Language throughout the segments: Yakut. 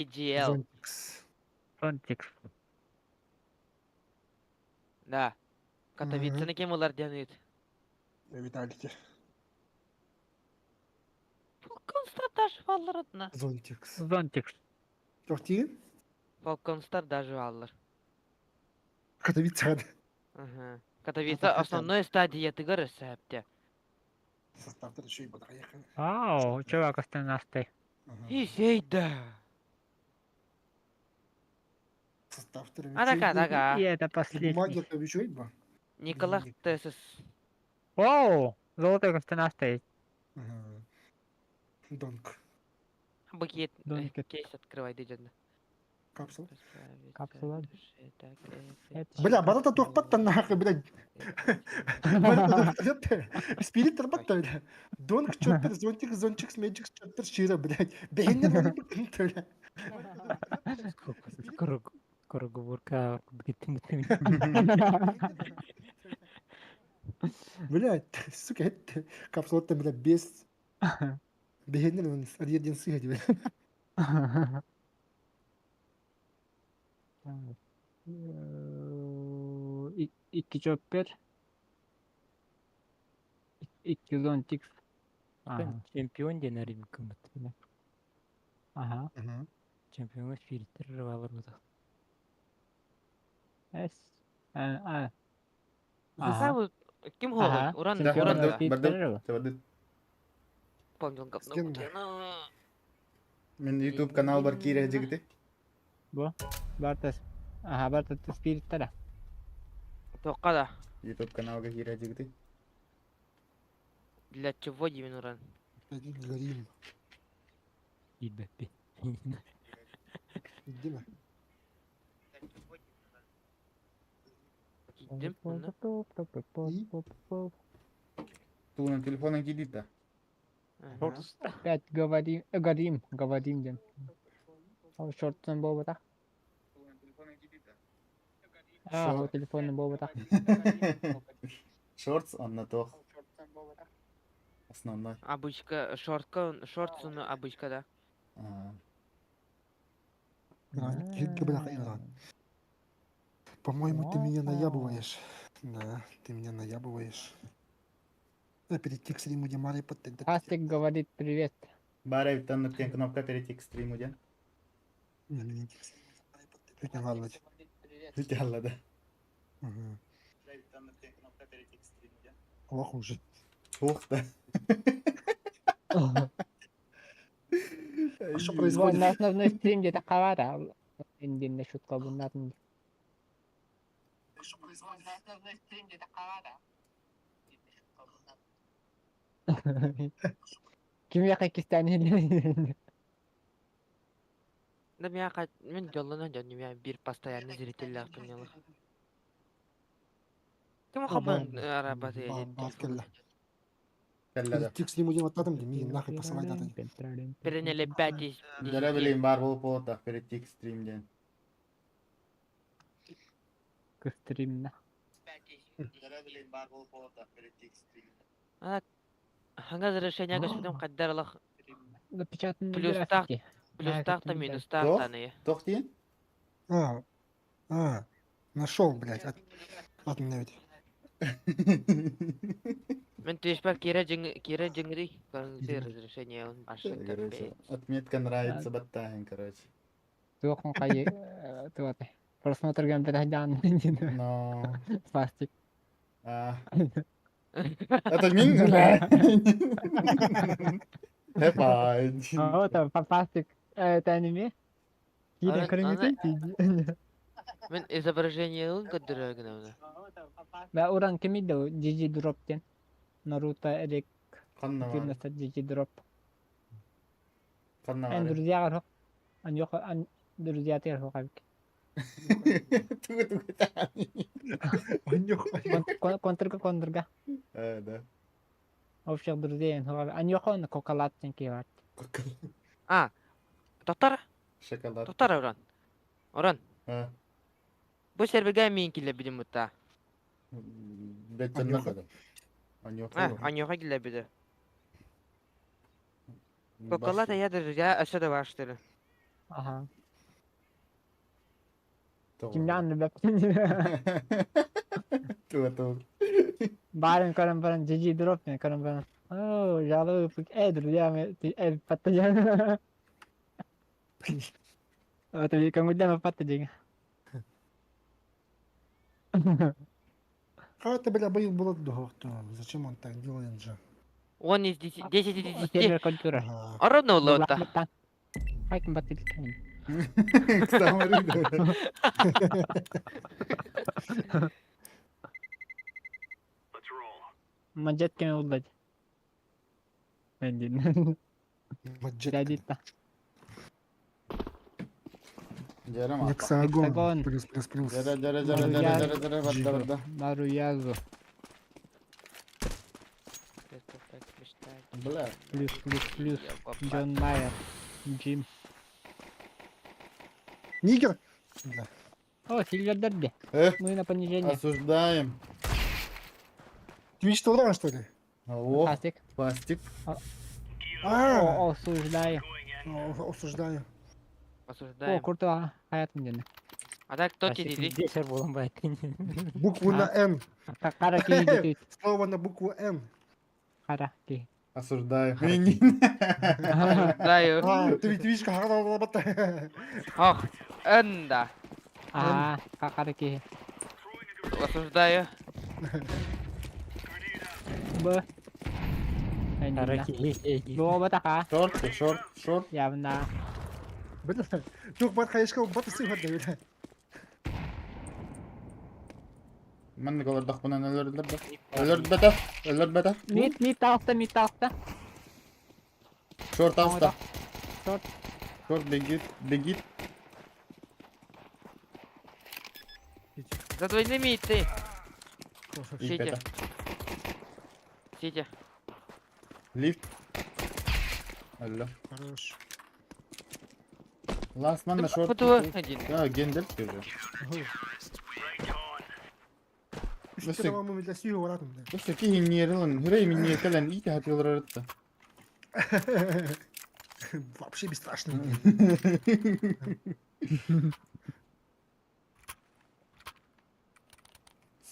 AGL. Зонтикс. Зонтикс. Да. Катовицаны ким ылар диэн ыйыт. Виталики. Фолконстар даже бааллар одна. Зонтикс. Зонтикс. Туох диигин? Фолконстар даже бааллар. Катовицаҕа да. Ага. Катовица основной стадиятыгар өссө Составтар еще и батарея. Вау, чувак останастай. Исей да. Составтар Адака, адака. И это последний. Бумаги это еще и Николах Тесес. Оу, золотой костянастый. Донк. Букет. Донк. Кейс открывай, деден. Капсула. Капсула. Бля, барыта туохпаттан нахуй, блядь. Барыта Спирит тарбатта, бля. Донк чоппер, зонтик, зончик, смеджик, чоппер, шира, блядь. Бэйнер бля. Скороговорка Блядь, сука, это капсула бля, без... Бэйнер, один сыгать, бля. Икки чоппер. Икки зонтик. Ага. Чемпион диэн эрин кыммыт. Ага. Чемпиоҥҥа спириттэр рыбалар бутах. С. А. Ага. Ким хоҕой? Уран, уран. Бардым. Помнил говно. Мин YouTube канал бар киирэ дьигити. Бу. Бартас. Ага, барта спириттара. Тоққа да. YouTube каналга киирэ дьигити. Для чего Димин уран? Горим. Киирбэппин. Дима. Киирдим. Туунан телефонан киирдит да? Опять говорим, горим, говорим дем. Ол шорттан буолбатах. Аа, ол телефонун буолбатах. Шортс онно туох основной. Обычка, шортка, шортсуну обычка, да. По-моему, ты меня наябываешь. Да, ты меня наябываешь. Перейти к стриму Димари под Астик говорит привет. Бара там кнопка перейти к стриму, дя? Не, не надо. Идеально, да. Ох уже. Ух да. А что происходит? На основной стрим где-то хавара. Индин шутка буннатын. Что происходит? На основной стрим где-то хавара. Ким яка кистани Да меня мен дьоллонон дьон меня бир постоянный зритель понял. Ким хабан арабаты Перейти к стриму Дима Татам, мигин нахуй посылай даты. Переняли 5 из Дара билин бар болуп болот перейти к стрим ден. К стримна. Ханга разрешение господин каддарлах Напечатанный Плюс граффити. плюс так-то минус Тох? так-то Тох диэн? А, а, нашел, блядь, от, от меня ведь. Мен түспэр кира жиң кира жиңри көрүнү разрешение он ашык Короче, отметка нравится баттаһын, короче. Туох кай туоте. Просмотр гэмпер дан Но... Фастик. А... Это мин? Эпа. Вот фастик это аниме. Кире көрүнгүтүн Мен изображение ын көддөрө гына. Бә уран ким иде GG дроп ден. Наруто Эрик Ханна бар. фирмасы GG дроп. Ханна Эн бар. друзья хок. Ан yok ан друзья тер хок абик. Тугу тугу тани. Анюх, Контрга контрга. Э, да. Общих друзей эн хок Ан yok он кокалат сен ки бар. А, Татар, Шоколад. Татар уран. Уран. А. Бу серверге мин киле билим бутта. Беттен Анюха. Анюха. А, анюха киле биде. Кокалата я друзья, а что баштыры. Ага. Тоҕо? Кимнээн да бэптин. Туга туга. Баарын көрөн баран GG drop диэн көрөн баран. Оо, жалобы ыппыт. Э, друзья, мы патта диэн. Это көҥүллээн патта диэн. А это, бля, быйыл болады духовто. Зачем он так делает же? 10 из 10, 10 из 10. Сервер культура. Ага. Орон улута. Хайкын баттылкан. Кстамары. Мажет кеме уллад. Мен дин. Маджет. Дядитта. Дьэрэ мааппа. Гексагон. Гексагон. Плюс, плюс, плюс. Дьэрэ дьэрэ дьэрэ дьэрэ дьэрэ дьэрэ барда барда. Маруязу. Бля. Плюс, плюс, плюс. Джон Майер. Джим. Нигер. Бля. О, Сильвер Дерби. Э, Мы на понижение. осуждаем. Ты видишь, что что ли? О, Пластик. пластик. А, О, осуждаю. о, осуждаю. О, Осуждаем. круто. Хаятым ден. А так кто тебе Десер болон байтын. Букву на Н. Кара ки Слово на букву Н. Кара ки. Осуждаю. Осуждаю. А, ты ведь видишь, как она Ох, Н, да. А, кара ки. Осуждаю. Б. Араки. Лоба така. Шорт, шорт, шорт. Явна. Бля, тух бар хайышка бат сыйгар да бля. Мен олордохпунан өлөрдүлэр да. Өлөрбөтө, өлөрбөтө. Мид, мид алта, мид алта. Шорт алста. Шорт. Шорт бегит, бегит. За двойными идти. И Сити. это. Сити. Лифт. Алло. Хорош. Ластман на шорт. Футбол один. Да, гендер уже. Үш тамамы для сүйі баратын, бля. Өссө киһи нерилен, хүрэй минне кэлэн иити хатыларытта. Вообще бесстрашный.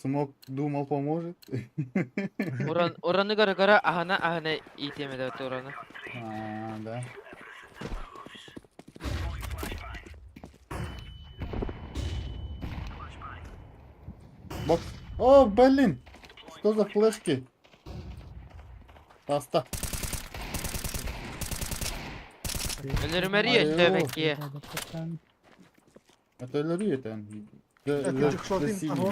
Смок думал поможет. Уран, ураны гора гора, ахана ахана итеме да ураны. А, да. Бок. О, блин! Что за флешки? Таста. Өлөрмәри Ай, өстөбекке. Это өлөрүү это. Так, я шотын, ага.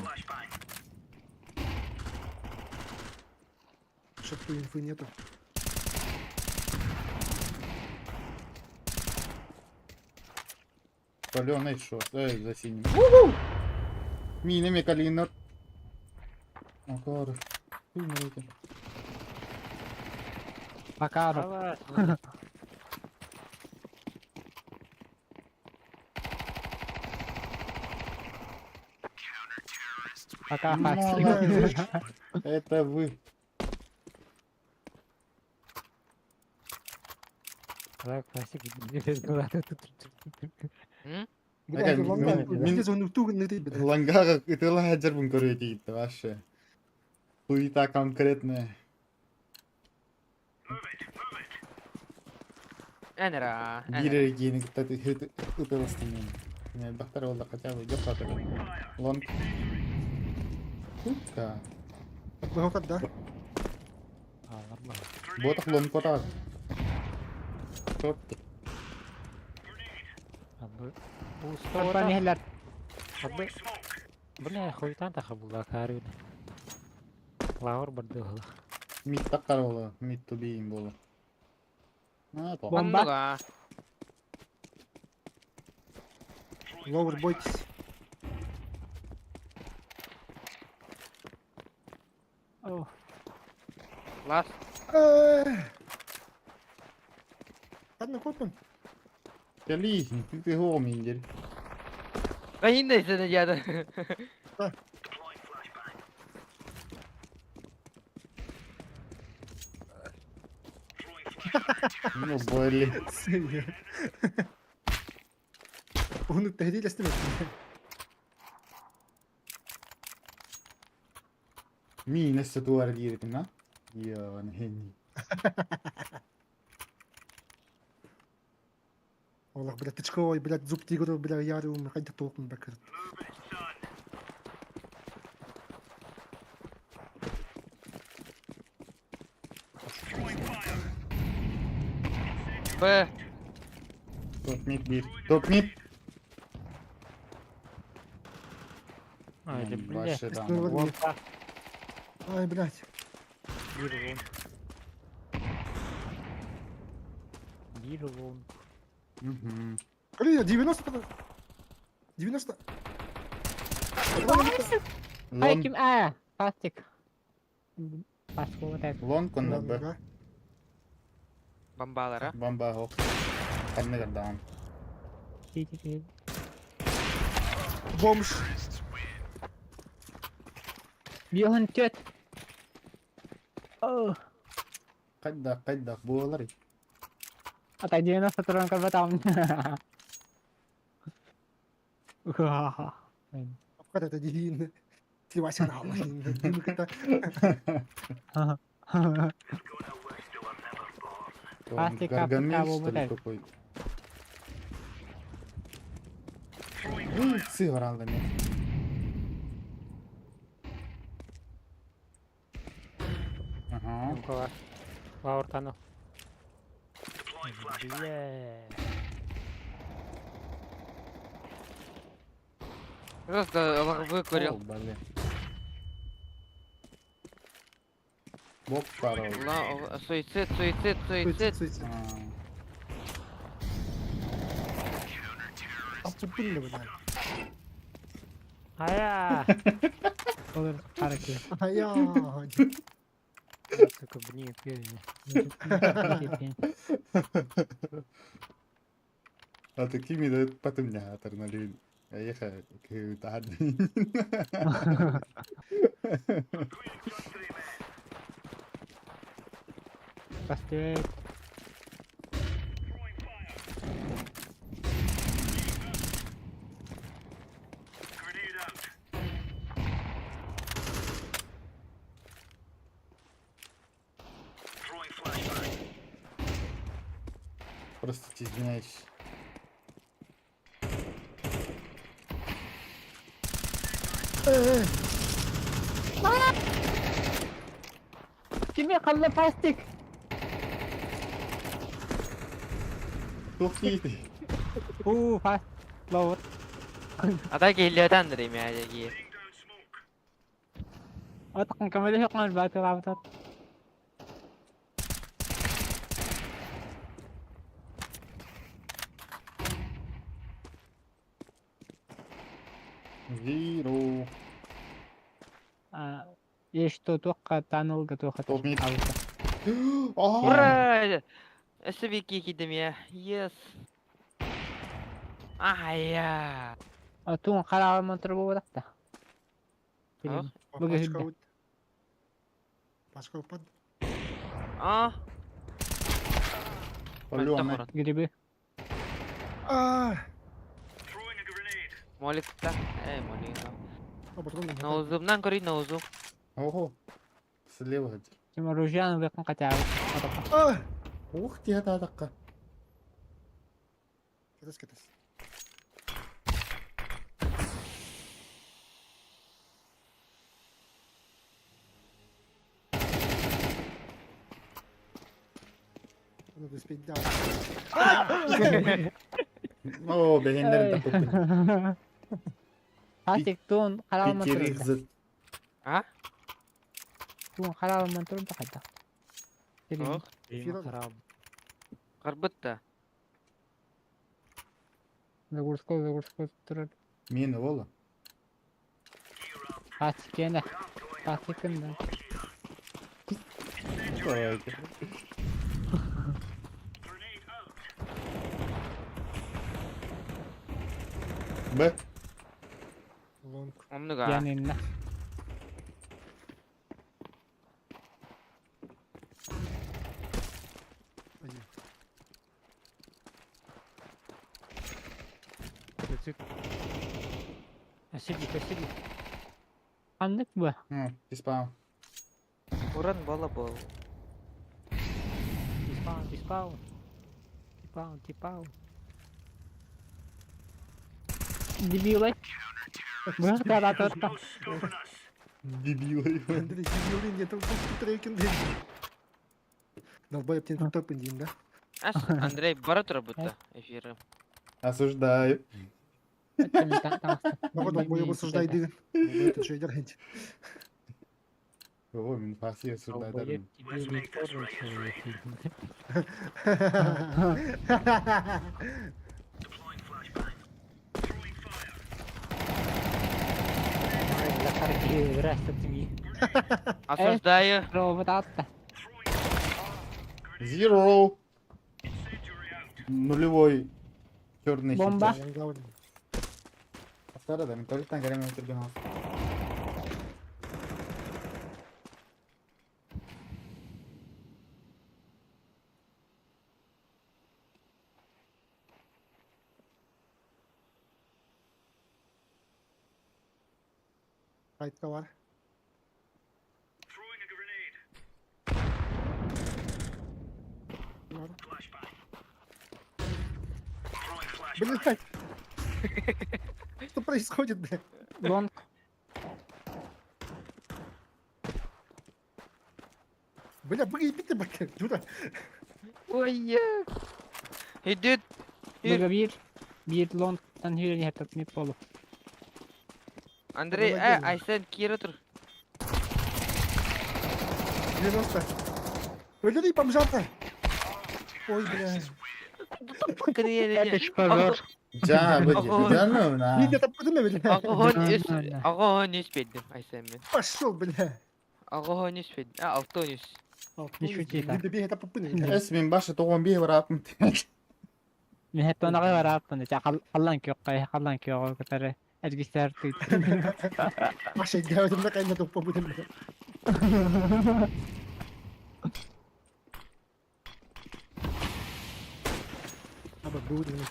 Шотку инфы нету. Паленый шот. Эй, за синим. Минами калинер. Макаров. Хуй морите. Макаров. Пока, Молодец. Это вы. Так, пластик. М? Бля, Ага, ланга, мин- где звонок туг не ты, бля. Лангага ытыла хаджарбын көрөйт ийитти вообще. Хуета конкретная. Энера. Биир эргиени кытта ытыластым мен. Не, бахтар болда хотя бы жок хотя бы. Лонг. Сука. Выход, да? Ботах лонг котар. Шорт. Компания Бля, хуйтан тахабула карын. Лаур бардыгыл. Мид таккар болу. Мид тубиин болу. А, то. Бомба. Бомба. Ловер, бойтесь. О, Лас. Ладно, копим. Кали, ты гоминдер. Кайында сені яды. Ну, блин. Уһун тэһиилэстим эттим. Миин өссө туора дииритин а? Йоо, хенни. Олох, блядь, тычковой, блядь, зуб тигру, бля, яру, хайда толкун бакыр. Б. Топ мид бир. Топ мид. Ай, да бля. Башы да. Ой, Ай, блядь. Бир лонг. Бир лонг. Мгм. Блин, 90... 90... Ай, Лонг, ким А, пастик. Пастик вот это. лонг онна Б. Бомбалара. Бомба хок. Ханны гардаан. Ти-ти-ти. Бомж. Биоһун төт. О, Кайда, кайда, буолар. а 90 туран карбатам. Это дивин. Сливайся на Пастик, Гаргамель, капка, что ли, вот какой-то? Сыграл да Ага. Ну-ка. Лаур тану. Бля. Просто выкурил. О, блин. Бок парол. Суицид, суицид, суицид. Суицид. Отступили, блядь. Ая! Olur hareket. А я... Сука, бни, пьюни. А такими да потом не атерналин. Еха, тахад. Pasti Простите, извиняюсь. Kimi kallı plastik. Çok iyiydi. Uuu fast. Lower. Ата келлиотан дырым я дии. Атакын камера yok lan batı batı. Зиро. Есть توقع تانل توقع Топ мид. Аа! Ура! Өсөбики кидим я. Yes. Ая. Туун карабай монтор болуп атат да. Бу Пачка киһи Пачка упад. А? Полёны. Грибы. А, Моликта. Э, молик. оборона. Наузумнан кори наузум. Ого. Слева хотел. Ким оружияны бекин катябы. А! Ух ты, это атака. Кетес, кетес. Надо успеть, да. О, бегендерин такой. Пастик туун карабай монтор. Пятерых за... А? Туун карабай монтор да кайда. Ох, Хараб. карбытта. Загрузка, загрузка турар. Мина вола. Пастик кене. Пастик кимде? Давайте. Б. Лонг. Омнуга. Янинна. Один. Сүт. Өссө биир, өссө биир. Ханнык бу? Диспаун. Уран бола бол. Диспаун, диспаун. Типаун, типаун. Дебилы. Быһа Дебилы. Андрей, дебилы, нет, там трекинг. Долбоеб, тебе тут топ да? Ас, Андрей, бара тура будто эфиры. Осуждаю. Баҕа долбоеб осуждай дигин. Это что делаете? Ой, мин фаси осуждаю. Долбоеб тебе не тоже человек. Ой, Захар, здравствуйте. Осуждаю. Роботатта. Zero. Нулевой черный Бомба. Повтора, да, мен туалеттан кәрәм өлтірген алсын. Айтка бар. Блядь! Что происходит, блядь? Лонг. Бля, выеби ты, блядь, дура. Ой, Идет. Быга биир. Биир лонгтан хүрэн иһэр мип болу. Андрей, э, Айсен, Кира тур. 90. Өлөрүй бомжата. Ой, бля. Это ж позор. Жа, бу да ну на. Нет, это подумай, бля. Алкоголь ис, Да, да. алкоголь не спедим, Айсен мен. Пошел, бля. Алкоголь не спедим, а, Алтонис. Не шути так. Не бей, это попыны, бля. Эс мин башы тоғон бие барапым. Мен хэтэ онаҕа барааппын дэ халлан киокка халлан киоҕо кытары эргистэр тыыт. Маша, я в этом на тупо будем, бля. Аба, будем, на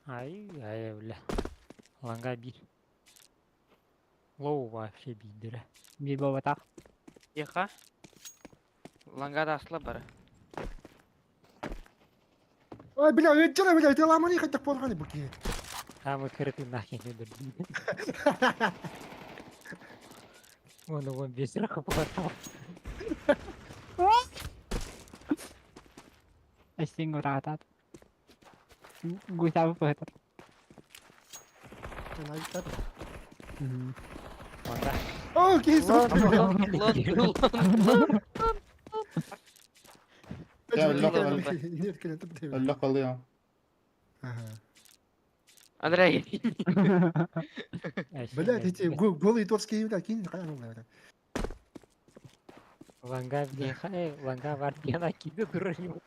Ай, ай, бля. Ланга бир. Лоу вообще бидер. Биир буолбатах. Еха. Лангада асла бара. Ой, бля, өтчene, бля, ты ламани хотя порганы буки. А мы крыты нахер не дурдим. Вон, вон, без раха потом. Эстиҥ ураатаат. Гуйсаабы быһытар. Ланга. О, окей, Лонг, лонг, лонг, лонг. Я Нет, Өллө қалыям. Андрей. Блядь, эти голые торские, бля, кинь, ну, бля. Ланга бля, ланга варпена кида дуралю.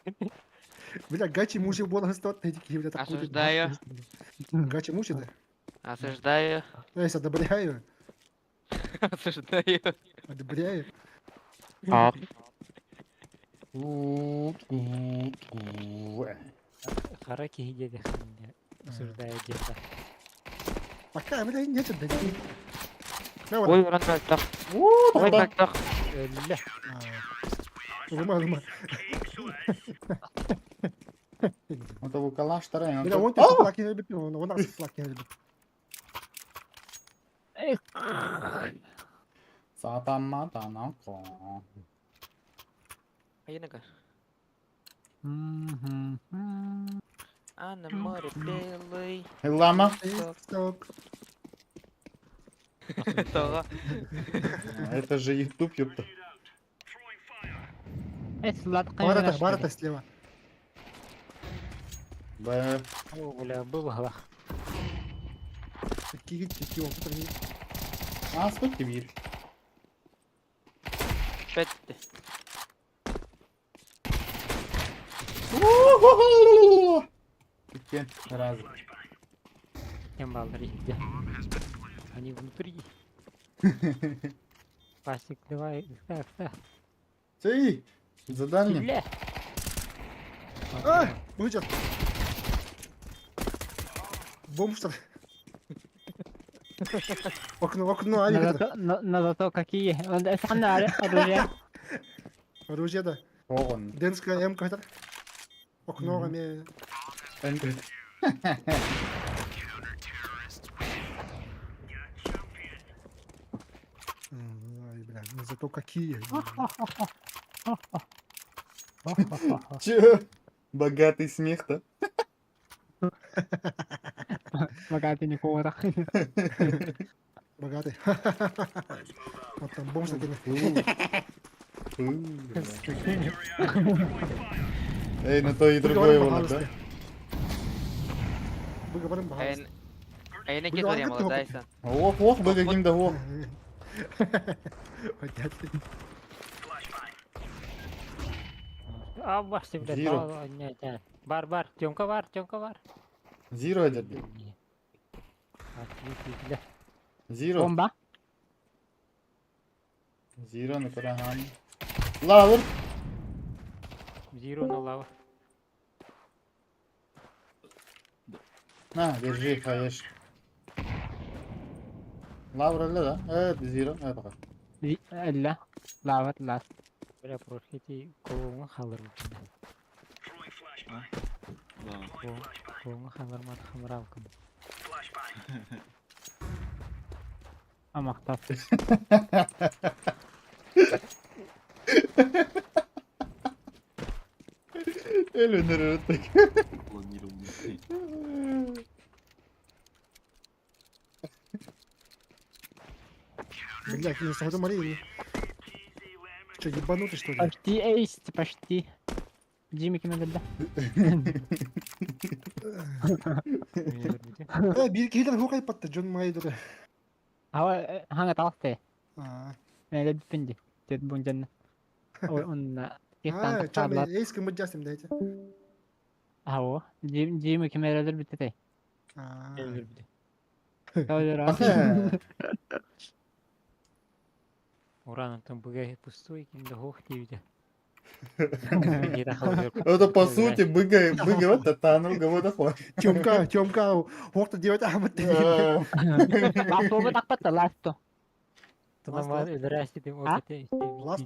Бля, гачи мужи бонус тот, эти бля, так Осуждаю. Гачи мужи, да? Осуждаю. Я одобряю. Осуждаю. Одобряю. А. Хараки где Осуждаю где-то. Пока, бля, нет, да. Ой, уран так. Ой, так, так. Бля. Лума, лума. Это bu калаш тарай. Бля, он тебе плаки не любит, он нас плаки не любит. Сатама танако. Айнака. А на море белый. Лама. Стоп. Того. Это же YouTube, ёпта. Барата, барата слева. Б. О, бля, было. Такие, такие, он тут не... А, сколько мир? Пять. Раз. Тем баллы где? Они внутри. Пасик, давай, так, так. Ты, задание. Бля. А, выйдет. Бомж Окно, окно, Но Алик. зато, но зато какие. Он сана оружие. Оружие, да. Оҕон. Денская М это. Окно, аме. Ай, бля, ну зато какие. Че? Богатый смех-то? Богатый не повар. Богатый. Вот там бомж такой. Эй, ну то и другое Выговорим было, да? по-хаусски. Выговорим по-хаусски. Айна Быга кет варга барьям топ. дайсан. Ох, ох, бы каким да ох. Опять. Аббас, блядь, Зиро. Бар, бар, Тёмка бар, Тёмка бар. Зиро одерби. Зиро. Бомба. Зиро на караган. Лавр. Зиро на лава. На, держи, хаешь. Лавр öyle да? Evet, Zero. Evet bakalım. Illa. Лава лас. Бля, прохити колуңа халыр. Да. Колуңа халыр мат хамралкым. Амахтас. El öneri öttek. Планирование. Блядь, не сходу Марии. Че, ебанутый что ли? Почти эйс, почти. Джимми ким да. Э, бир киллер хукай патта, Джон Майдер. Ава ханга талты. А, Мен биппинди. Тет бунжан. Он а, ча, мен эйс кым жасым дайте. Аво. Джимми ким эрелер битте. А, Ураның там быга пустой, кимде хох дейді. Это по сути быга, быга вот это, ну вот охот. Тёмка, Тёмка, хохта делать ахмат. Ласто такпатта ласто. Ласт, ласт.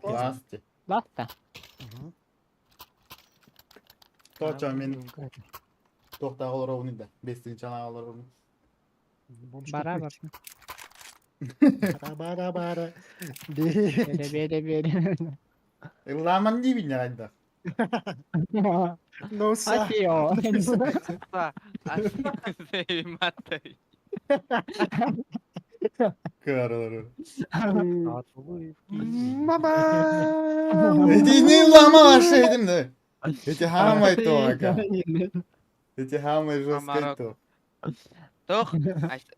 Ласти. Ласта. Точа мен тоқтағыл ровный да. Бестігін чанағыл ровный. Бара бар. Бара, бара, бара. Бере бере бере. Ламан дейбін айда. Ну, са. Асио. Матай. Каралар. Мама. Эти не лама ваша да. Эти хамай то, ага. Эти хамай жестко то. Тох,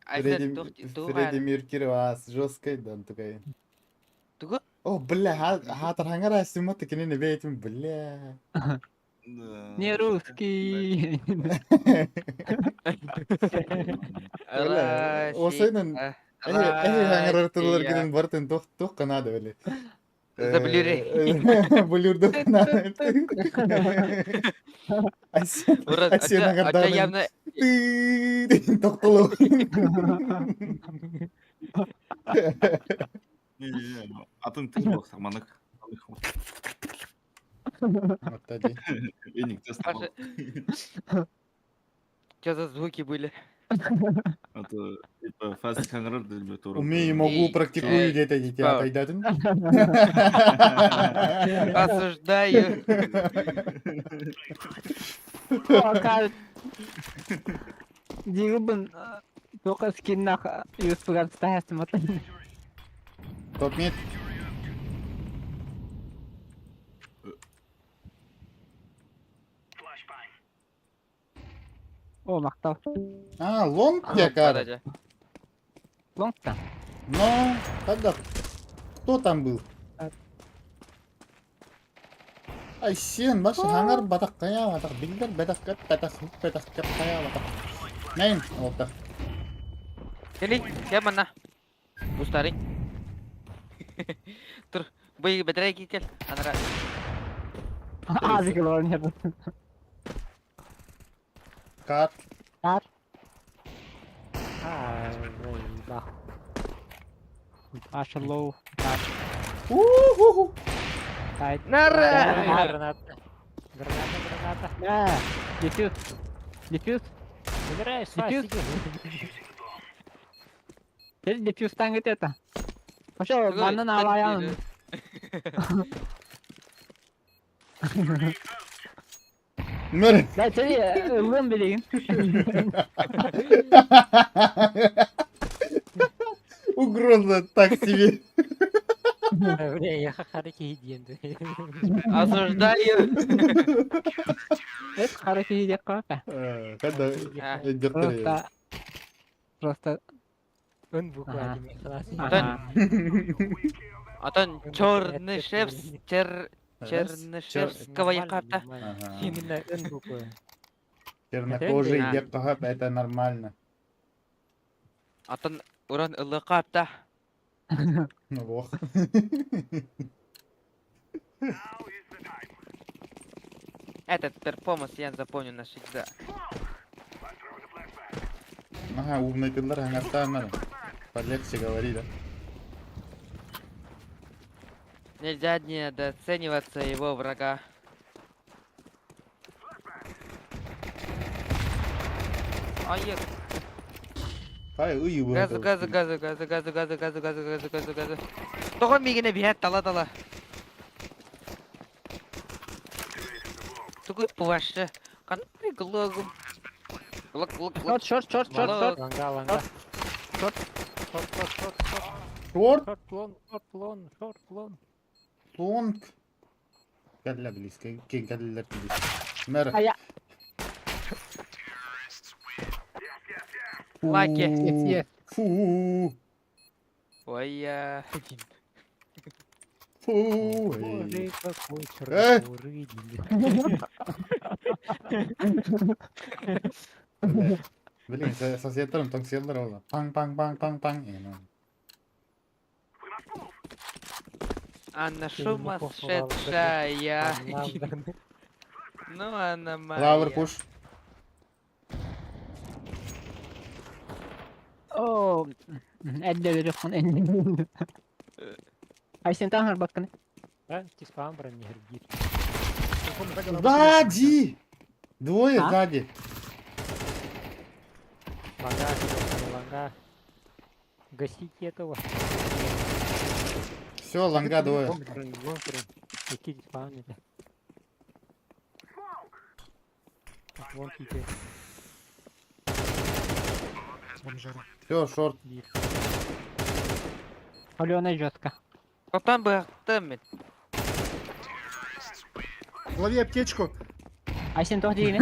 айса тох Фредди Меркьюри вас жестко да такая. Тугу? О, бля, хатар хангара симат кине бейтим, бля. Да. Не русский. Бля, осынын Эһи хангара турлар кенен бартын тох тох канада били. Заблюри. Блюрду канада. Асен Ача явно Токтолу. Не-не-не, атын тыл был, манак. Эник, Что за звуки были? Это, типа, фаст ханграр для тура. Умею, могу, практикую где-то дитя отойдатын. Осуждаю. Дигубын только скиннах юспугар стахастым. Топ мид. О, мактал. А, лонг якар. Лонгта. Но, тогда кто там был? Ай сен баш хангар батак кая батак билдер батак кап батак хук батак кап кая батак. Нейм олта. Кели, кем мана? Бустари. Тур, бый бедрей кел. Анара. Азык лорнер. Кар. Кар. А, бах. Аша лоу. Кар. У-ху-ху. Сайт. Нара! Граната. Граната, граната. Да. Дефьюз. Дефьюз. Забирай, Дефьюз. Сиди. Теперь дефьюз тангит это. Пошел, банан аваян. Мөр. Да, тебе ылым билигин. Угроза так себе. Бля, я хахарики диэн. Осуждаю. Это хороший идея кофе. Когда Просто... Просто... Ын буква Ага. диэн класс. Ага. Атон черный шеф чер чернышевского яката. Именно ын буква. Чернокожий А. дед это нормально. Атон уран ылыкапта. Ну, лох. Этот перформанс я запомню навсегда. Ага, умный тыллар аңаттаамар. Полегче говори, да? Нельзя недооцениваться его врага. Ай, Хай, уй, газы, газы, газы, газы, газы, газы, газы, газы, газы, газы, газы. Тоҕо миигинэ биһэт тала тала. Тугу пувашы. Қандай глогум. Глок, глок, глок. Шорт, шорт, шорт, шорт, шорт. Ланга, ланга. Шорт. Шорт, шорт, шорт, шорт. Шорт, Шорт, лонг, шорт, лонг, шорт, лонг. лонг. Кэллэ близко, кэллэр близко. Мэр. А я... Лаки. Yes, yes. Фу. Ой, я. Фу. Боже, какой Э! чернокожий день. Блин, соседтарым тоҥсиэллэр ола. Паң паң паң паң паң. Анна Фильмов сумасшедшая. Ну, она моя. Лавр пуш. О, Эдде хон Айсен тахар бакканы. Да, тиспам бронь не Сзади! Двое А? сзади. Ланга, ланга. Гасите этого. Все, ланга двое. Лонг, лонг, Какие спавнили. Вон кики. Бомжара. Все, шорт. Алена жестко. Потом бы мен. Лови аптечку. Айсен тох дигини.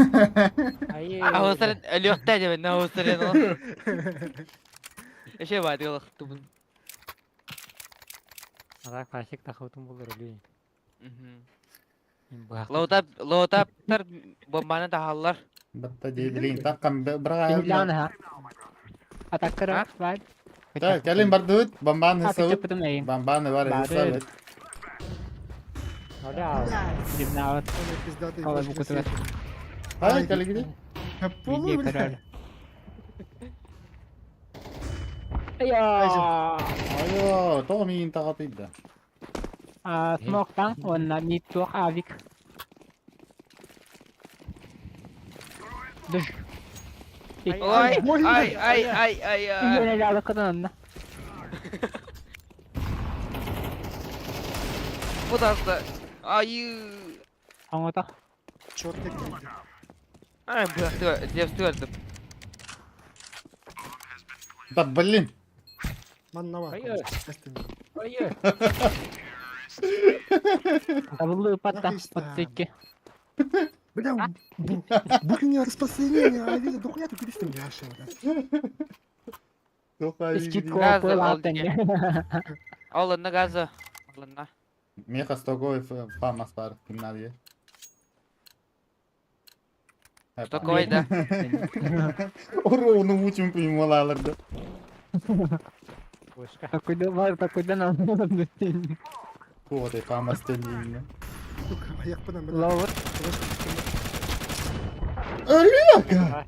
Ауысырын лёхта деп, на ауысырын. Эше бадылық тубын. Ара классик тахаутун болор өлүй. Лоутап, лоутаптар бомбаны тахаллар. Батта дей, блин, таккан бра. Билан ха. Атаккара слайд. Так, кэлин бардыбыт, бомбаны Атакка сабыт. потом эйин. Бомбаны бар, Бары. сабыт. Оля, Дибнаут. Самые пиздатые Қалай флешки на бұл свете. Хай, кэлигиди. На полу, Иди, бля. король. Я. Айо, тоҕо миигин таҕатыйда. А смоктан он на мид туох авик. Дыш. Ой, Больно. ай, ай, ай, ай, ай. Үйіне жалықыдан. Пытался. Ай. Оңота. Чёрт, как ты. Ай, бля, девствердым. Да блин. Маннова. Ай-яй. ой, Табылы патта. Нахуй сам. Подсыки. Бля, будь у меня распространение, а видно, дохуя ты куришь, там яша, бля. Тоха Скидку Газы қойылатын. Алынна газы. Алынна. Меха стоковый фамас бар гимназия. Стоковый, да. Урону учим понималаларды. Вышка. Такой бар, такой да нам. Вот и фамас телинне. Сука, аяқпынан, бля. Ловыр. Олега!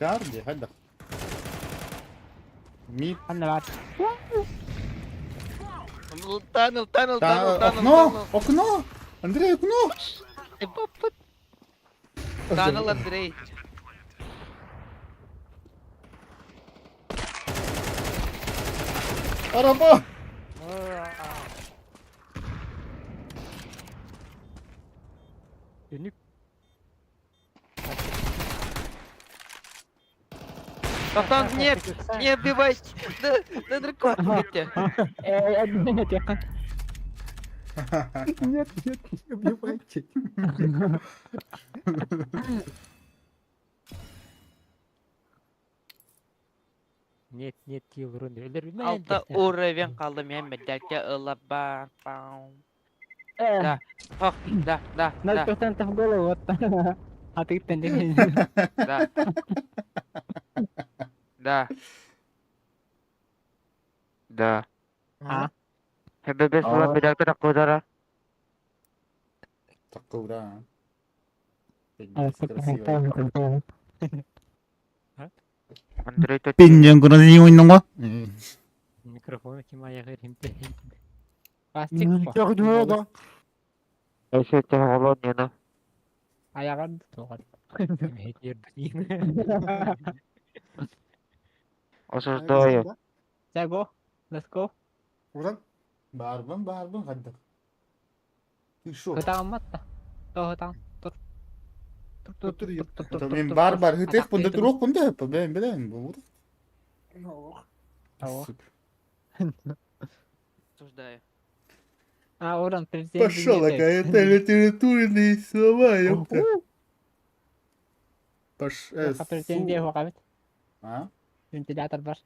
Кар дии, хайдах? Мид. Ханна баар? Tunnel, tunnel, tunnel, tunnel, Окно! tunnel. Окно! Андрей, окно! Tunnel, Андрей. Араба! Үнүк Братан, нет, не убивайте. Да, да, дракон, тебя. Э, нет, я Нет, нет, не убивайте. Нет, нет, тиил рун. Өлөр Алта уровень қалды мен медальке ылаба. Пау. Э, Да. Ох, да, да, ноль да, процентов в голову, вот. А ты тенден. да. Да. Да. А? ХББ сула А. медалька таккудара. Такой, да. Красиво. Андрей тут. Пинжен красиво 있는 Микрофон ким аяғы римте. Пластик. Я да. Еще голодный, Аяҕар тоҕор. Осуждаю. Чэ, go. Let's go. Уран. Барбын, барбын, хайдах. Ты шо? Хытааммат да. Тоһутаан. Тур. Тур, тур, тур, тур, тур, тур, Мен тур, бар тур. бар хытых бунда Атахтыы турук бунда бен билем бу. Ого. Супер. Осуждаю. А, уран, президент. Пошел, это литературные слова, ёпта. Паш, Претензия хугабит. А? Вентилятор бар.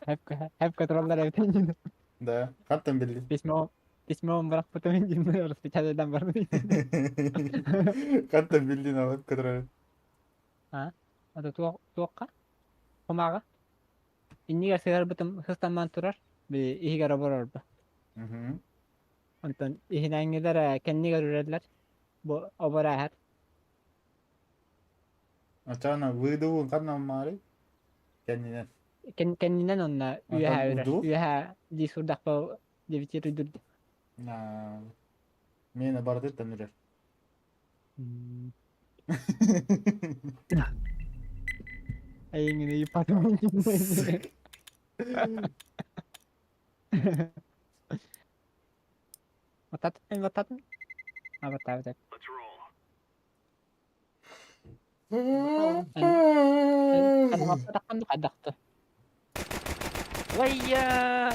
Хеп контроллер эбит. Да, хаттан билли. Письмо письмо барах потом распечатайдан бар. Хаттан билли на который. Ата туокка. Хумага. Иннига сыгар бытым хыстаман турар. Би ихигер оборор ба. Мгм. Онтон иһинээҥҥилэр кэннигэр үрэллэр. Бу обор ааһар. Ачана выдувун канна мари. Кеннинен. Кэннинэн онно Онтон үөһээ үрэр. урдуу? Үөһээ дии сурдахпа дебитир үрдүр. На. Мен барды танырар. Эйиҥини ипатым. Батат, батат. А батат, батат. Хадахты. Вайя!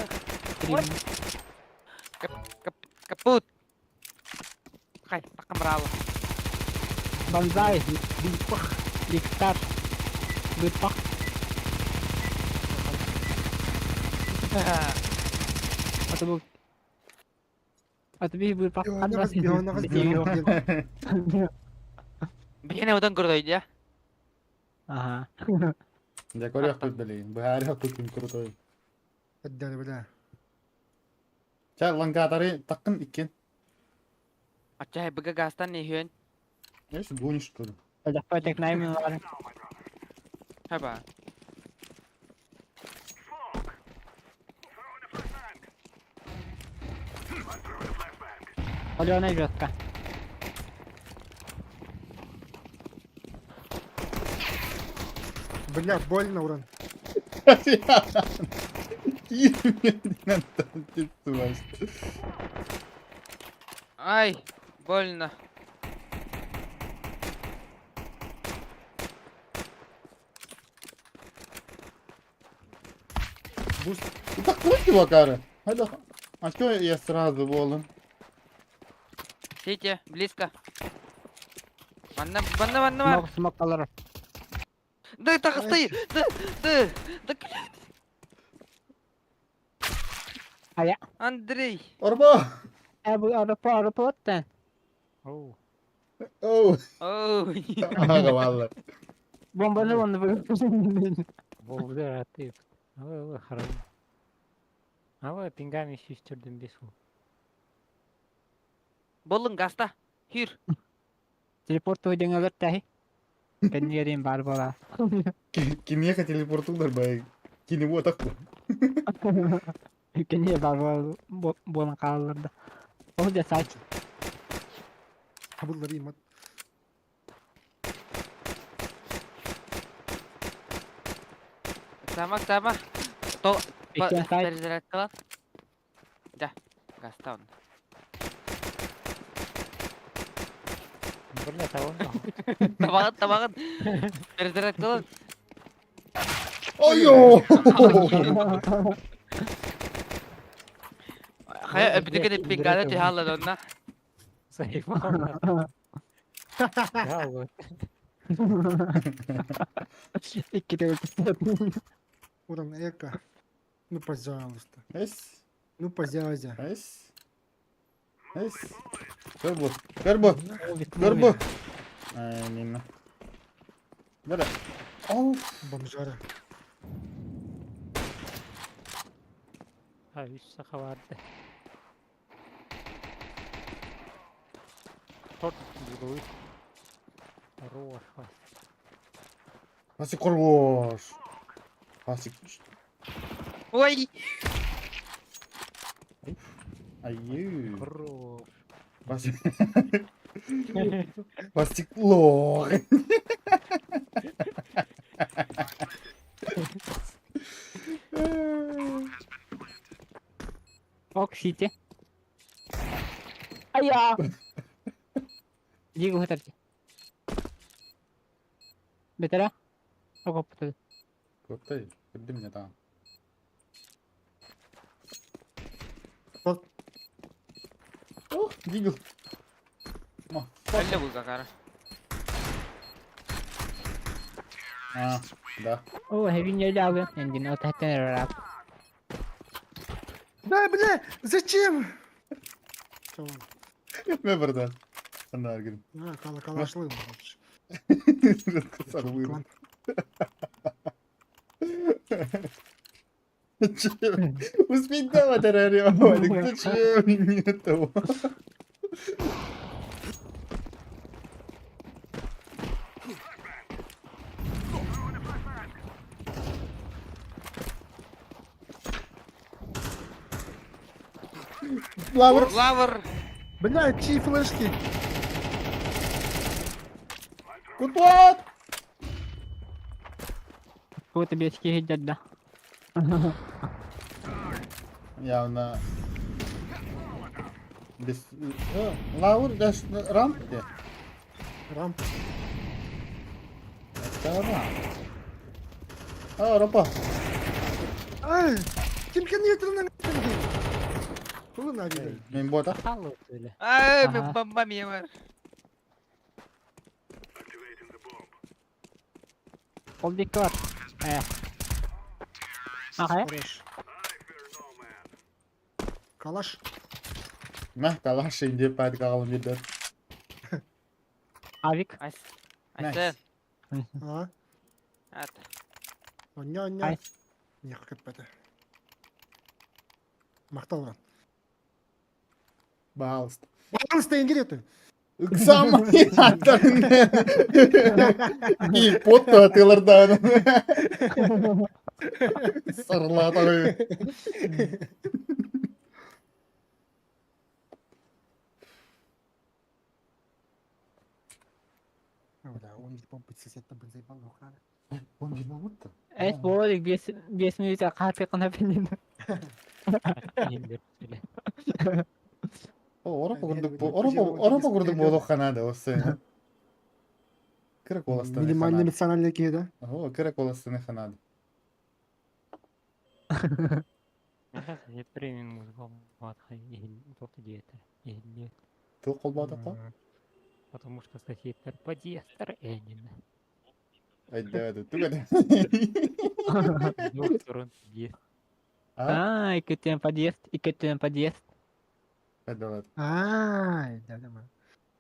Капут! Хай, такамрала. Банзай, Диктар. Бытпах. Ата бу. Ата би бытпах. Бихене одан крутой, да? Ага. Я көрөх тут билин. Бахары тут ким крутой. Отдали, бля. Ча лангатары таккын иккен. Ача быга гастан не хүйен. Знаешь, гонишь что ли? Дахпа тек наймын бар. Хаба. Алена жестко. Бля, больно, Уран. Ай, больно. Буст. Так крути вакары. А что я сразу волен? Сити, близко. Манна, манна, манна, манна. Смок, смок алар. Да, так, стой! Да, да, да, А я. Андрей! Арба! Э, бу арапа, арапа оттан. Оу. Оу! Оу, Ага, валла. Бомбаны он вы. Болду ты. Ой, харам. Ава пингами сүүстөрдүм бес ол. Болын гаста. Хюр. Телепорт ойдың алар тахи. Кэннигэрин баар буолаа. Кимиэхэ телепортуулар бай? Кини буотах бу. Кини баар буолан хааллар да. Ол дьэ сач. Хабыллар имат. Тама, тама. То, Иккиэн сайт. перезарядкалан. Да, Гастон. Бля, того Табаҕын, табаҕын. Перезарядкалан. Ойоо! Хайа өбүтүгэн пингада түһалла донна. Заебал. Да, вот. Икки төгүл. Уран эко. Ну, пожалуйста. Эс, Ну, пожалуйста. эс. Эс. Көр бу, көр бу, көр бу. Ай, мимо. Бара. Оу. Бомжара. А, үс саха барды. Торт другой. Хорош, Вась. Васик хорош. Васик. Ой! Аю. Хорош. Васик. Васик лох. Ок, сити. Ая! Диго хатарчы. Бетера? Окоппуту. Көптэй, кірдім не там. Вот. Ох, дигл. Ма. Әллә бу Захара. А, да. О, хевин ялы. Эндин отаттан рап. Да, бля, зачем? Всё, ладно. Мен бірден. Анда аргин. А, кала калашлы. Сарылыр. Зачем? Успеть давать, Зачем мне этого? Лавр. Лавр! Бля, чьи флешки? Кутлат! Кого-то бечки едят, да. Явно. Без... Лаур, даш рамп где? Рамп. Это рамп. А, рампа. Ай, ким кенетрінің Тулы на Мен бота. Алло, или? Ай, Ага. мен бомба мия бар. Ол дикки бар. Э. Ага. Хорош. Калаш. Мә, калаш инде падик ағылым еді. Авик. Айс. Найс. Айсен. А, Ат. оня, оня. Ай. Не көппәді. Мақталған. Пожалуйста. Пожалуйста, енгер Самый аттарын. И потто атылардан. Сарлатары. Бля, он ведь помпить сосед там заебал, охрана. Он виноват-то? Эс болик бес бес минут каты кына пенин. О, Оропа курдук, Оропа курдук болу ханада осы. Кырак оластаны Минимальный ханада. эмоциональный кей, да? О, кырак оластаны ханада. Тыл колбадаққа? Потому что соседтер подъездтер Энин. Айда, түгәді. Двух сторон подъезд. А? А, иккетен подъезд, иккетен подъезд. Айда, Ай, да, да,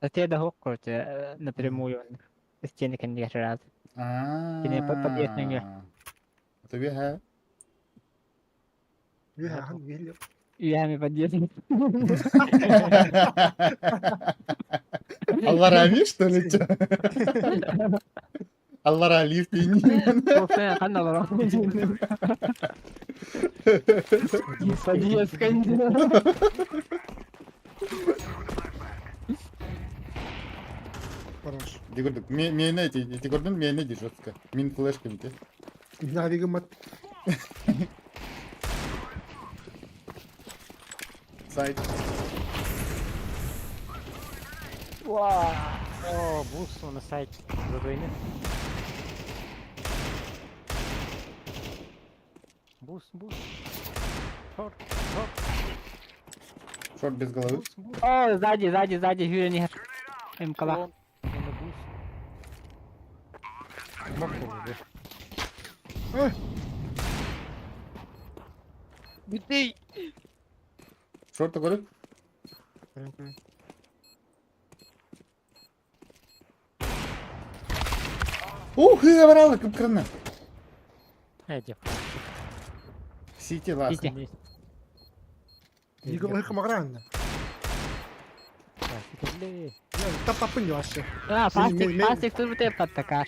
Соседа хок, короче, напрямую. Стены кеннигер раз. А. Кини подъезд нөҥүө. Түбе ха. Үйәми подъезд. Алларами, что ли, чё? Аллара лифт ииннин. Уопсайа ханна олорон? Подъездка. Хорош. Ди көрдүк. Миэнэ ити, ити көрдүм миэнэ ди жестко. Мин флешкам ити. Навигымат. Сайт. О, бус на сайт задвойны. Бус, бус. Шорт, шорт, Шорт без головы. бус, бус. О, сзади, сзади, сзади, сүүрэн иһэр. МК-лаах. Он, он бус. Мог бы. Бүтей! Шорт көрүк. Ух, забрала кып-кырына. Эти. Сити лас. Сити. Игл хымагран. Тапапын яшы. А, пастик, Мен- пастик турбута паттакар.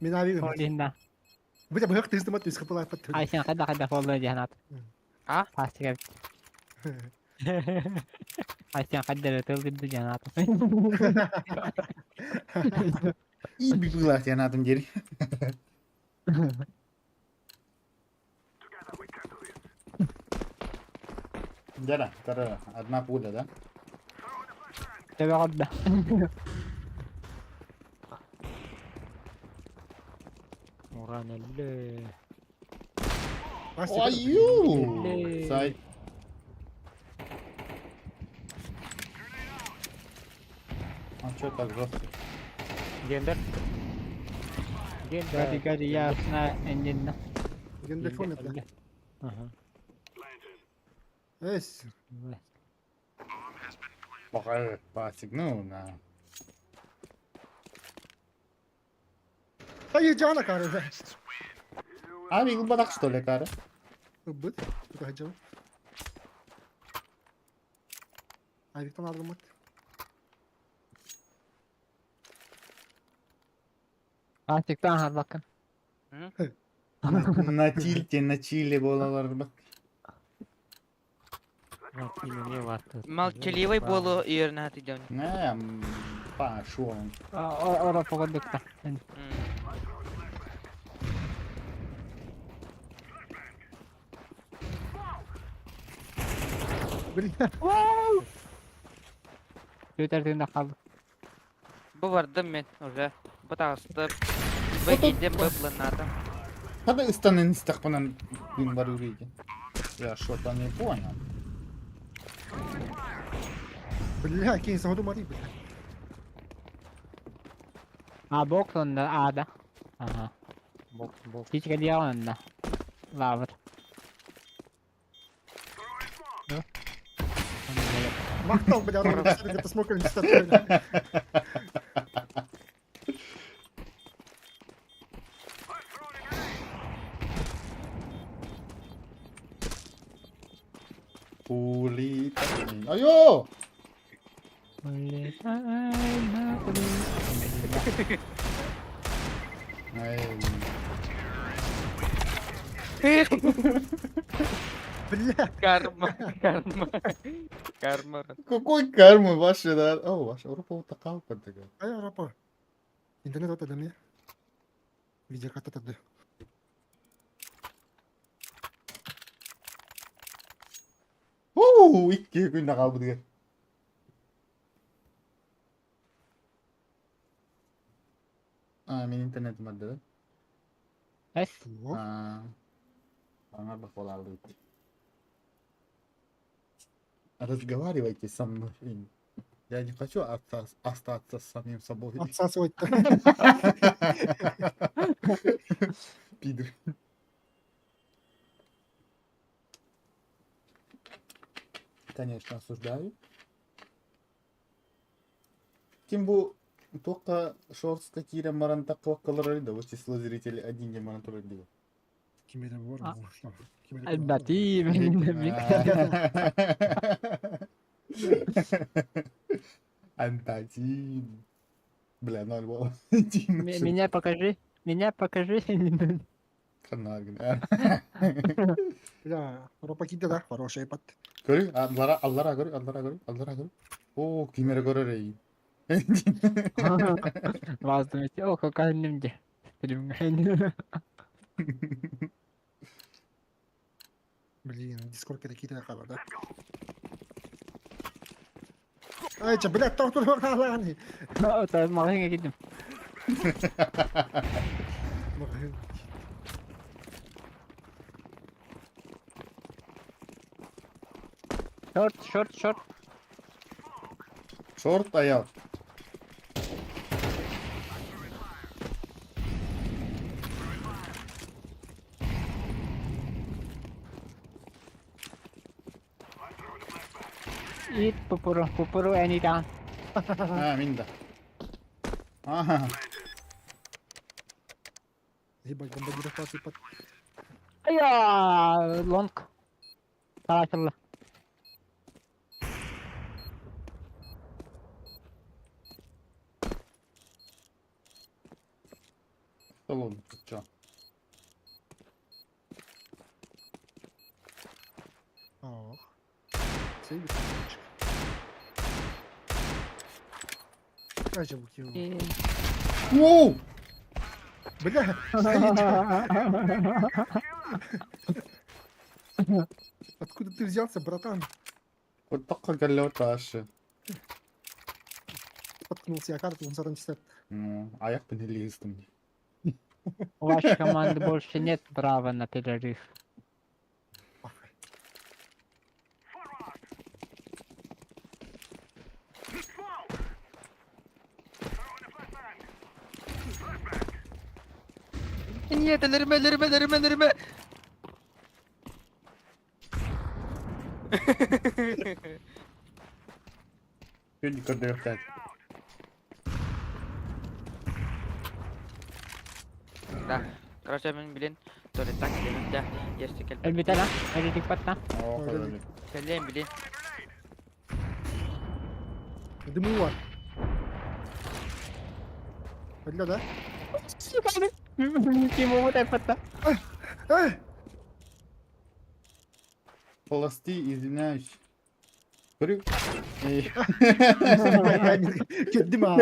Мен навигымат. Олинда. Бля, быһах тыыстымат үс хыпылай пат. Айсен қайда қайда болду диһанат. А? Пастик Айсен қайда тылдырды диһанат. И бибылах я на этом деле. Дяра, вторая. Одна пуля, да? Төбө қодда. Уран эле. Ой, Сайт. А чё так жестко? Гендер. Гади Гендер. гади ясна эндинна. Гендер фонет, да. Ага. Эс. Пока пасик, ну, на. Ай, жана кары. А, бигл бадак, что ли, кары? Быт. Тука жана. Авиктан алдымат. Пастиктан харбаккын. На тильте, на чили болалар. Молчаливый болу үйеріне хатыден. Не, пошел он. Ора погоддукта. Бля. Өтер тыында қалды. Бу бардым мен уже. Бу тағысты. Бу кидем, бу планатым. Когда истанын истахпанан бин бар үрейді. Я что-то не понял. Бля, кейин саду мари, бля. А, бокс онда ада. Ага. Бок, бок. Кичке диагонда. Лавр. Мактал, бля, где-то смокали бля. Пули. Айо! Ай, Бля. Карма, карма. Карма. Какой кармы ваши, да? О, ваша Европа такая такая. Ай, рапа. Интернет вот это Видеокарта тогда. Уу, икки күн қалды деген. А, мен интернетим бар да? Эс. А, аңар бак боларды. Разговаривайте со мной. Я не хочу остаться с самим собой. Отсасывать. Пидор. Конечно, осуждаю. Ким бу только шортска кирен маран таккалар да, вот число зрителей один день маран турар диyor. Кимере бар. А. Албати. Антатин. Бля, ноль баллов. Меня покажи. Меня покажи. Ханна гына. Бля, Ропа киирдэ да, хороший пат. Көрү, аллара, аллара көрү, аллара көрү, аллара көрү. Оо, ким эрэ көрөр эйиин. Ваздым ити. О, какая дии. Билимҥэ. Блин, дискорд какие-то хаба, да? Ай, ча, блядь, тохтор хаалааны. Маҕаһыыҥҥа киирдим. Маҕаһыын. Short, short, short. Short аял. Eat pupuru, pupuru any down. А, мин да. Ага. Ебать, бомбардир хватит под... Айа, лонг. Таратылла. Салон, чё? Ох. Сейвит. Ай, ча, букинул. Воу! Бля, откуда ты взялся, братан? Вот такка кэллэ таашы. Споткнулся я карту, он сатан читает. Ну, аяк пенелистым. У вашей команды больше нет права на перерыв. Нет, өлөрүмэ, өлөрүмэ, өлөрүмэ, өлөрүмэ. Күн көрдөөхтөн. Да. Короче, мен билин туалеттан кэлэбин да, ерсе кэлбит. Өлбүтэ да, өлүтүк батта. Оо, көрөлүк. Кэллиэн билин. Дымыла. Бля, да? Ким батта. Эй! Полости, извиняюсь. Көрү. Эй. Кэллим аа.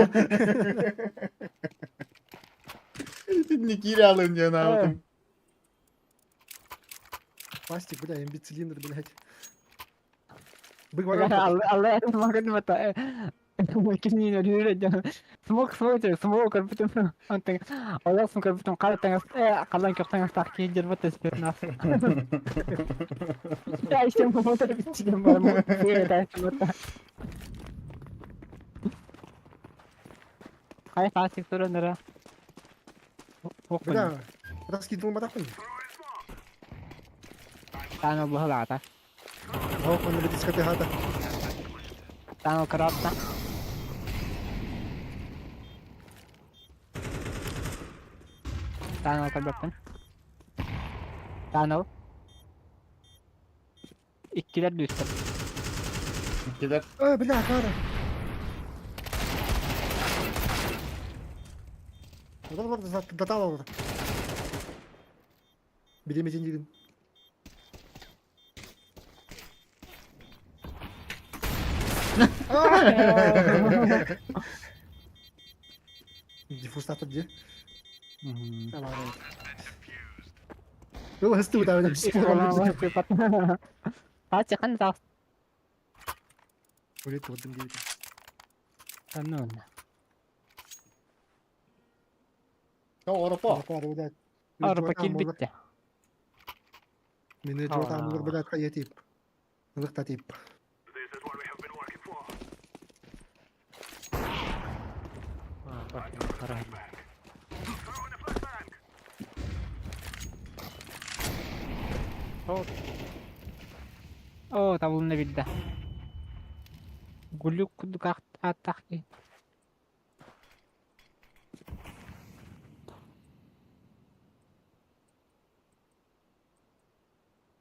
Не кире алым диэн аабытым. Пластик, бля, имбицилиндр, блядь. Бык варам. Алла магын бата. Кинин өлүрэ Смок смок смок көрбүтүм. Антын олосон көрбүтүм кара таңас калан кök таңас так кийдер бата спирнас. Я ищем мотор бичигем бар. Хай фасик туранара. Бля, раскидывал матахуй. Таано бухалаата. Ох, он на дискоте хата. Таано каратта. Таано карбаттан. Таано. Иккилер дүүстэр. Килер. Эй, бля, кара. Вот вот дотал. Билеметин дигин. Диффуз где? Был студ, а Пачахан таас. Улет вот дым Таано. Оропа. Арба килбитте. Мені жотам блядь, хаятип. Лыхтатип. Оо, табылына билде. Гулюк курдук ааттаах киһи.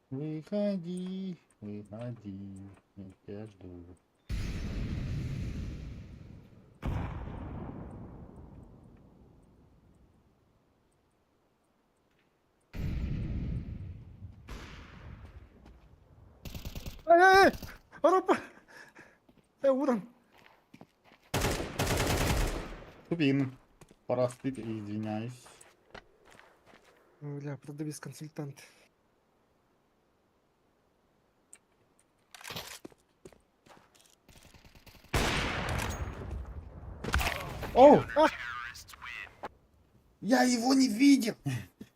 Выходи, выходи, я тебя жду. Эй, эй, эй! Арапа! Эй, уран! Тупин. Простите, извиняюсь. Бля, продавец-консультант. Оу! Я его не видел!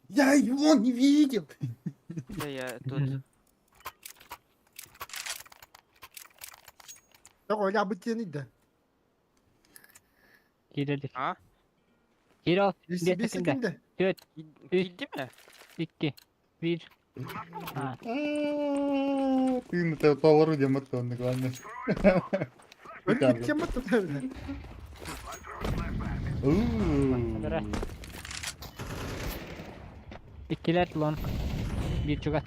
Я его не видел! Да я тут. Тоҕо лябыт диэн да. Киирэлик. А? Киирэ Бес Бес секунда. секунда. Төрт, Киирди ме? икки, биир. А, Ты на толору дематонный, главное. Өлбүт кем бат бля. Уу. иккилэр лонг. Биир чугас.